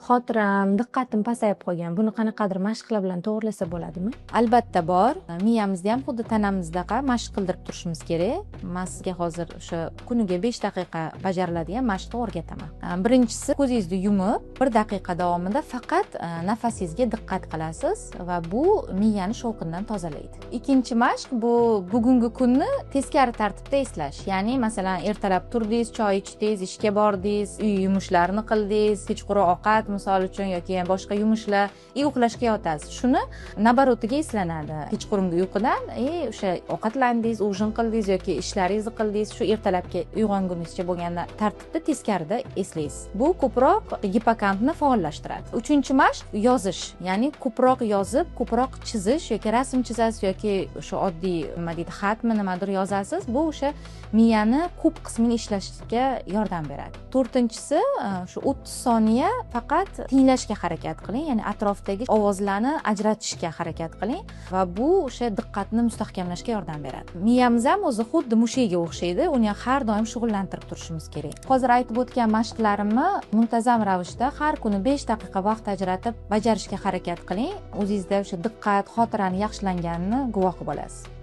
Xotiram, diqqatim pasayib qolgan. Buni qanaqadir mashqlar bilan to'g'rilasa bo'ladimi? Albatta bor. Miyamizda ham xuddi tanamizdaqa mashq qildirib turishimiz kerak. Man sizga hozir o'sha kuniga 5 daqiqa bajariladigan mashqni o'rgataman. Birinchisi, ko'zingizni yumib, 1 daqiqa davomida faqat nafasingizga diqqat qilasiz va bu miyani shovqindan tozalaydi. Ikkinchi mashq bu bugungi kunni teskari tartibda eslash. Ya'ni masalan, ertalab turdingiz, choy ichdingiz, ishga bordingiz, uy yumushlarini qildingiz, kechqurun ovqat misol uchun yoki boshqa yumushlar, и uxlashga yotasiz. Shuni наоборот iga eslanadi. Kechqurungi uyqudan o'sha ovqatlandingiz, ужин qildingiz yoki ishlaringizni qildingiz, shu ertalabki uyg'onguningizcha bo'lgan tartibda teskarida eslaysiz. Bu ko'proq gipokampni faollashtiradi. Uchinchi mashq yozish, ya'ni ko'proq yozib, ko'proq chizish yoki rasm chizasiz yoki o'sha oddiy nima deydi, xatmi nimadir yozasiz. Bu o'sha miyani ko'p qismini ishlashga yordam beradi. To'rtinchisi, shu 30 soniya faqat tinglashga harakat qiling, ya'ni atrofdagi ovozlarni ajratishga harakat qiling va bu o'sha diqqatni mustahkamlashga yordam beradi. Miyamiz ham o'zi xuddi mushakka o'xshaydi, uni har doim shug'ullantirib turishimiz kerak. Hozir aytib o'tgan mashqlarimni muntazam ravishda har kuni 5 daqiqa vaqt ajratib bajarishga harakat qiling. O'zingizda o'sha diqqat, xotirani yaxshilanganini guvohi bo'lasiz.